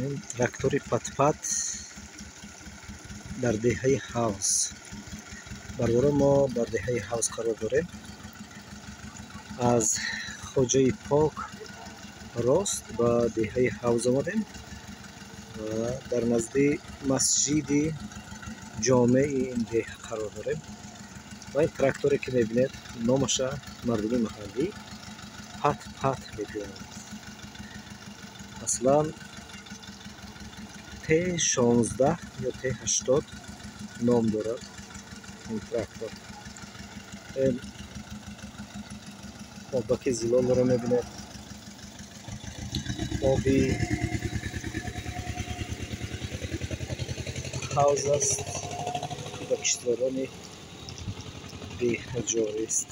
Трактори Патпат дар деҳаи Ҳавз. Бародарон, мо дар деҳаи Ҳавз қарор дорем. Аз Хоҷаи Пок рост ба деҳаи Ҳавз омадем ва дар назди масҷиди ҷомеи ин деҳ қарор дорем. Ва ин тракторе ки мебинед, номаша мардуми маҳаллӣ Пат-Пат мегӯянд. Аслан Т16 ё Т80 ном дорад ин трактор. Обаки зилолро мебинед, оби ҳавз аст, ки ба киштварони деҳа ҷорист.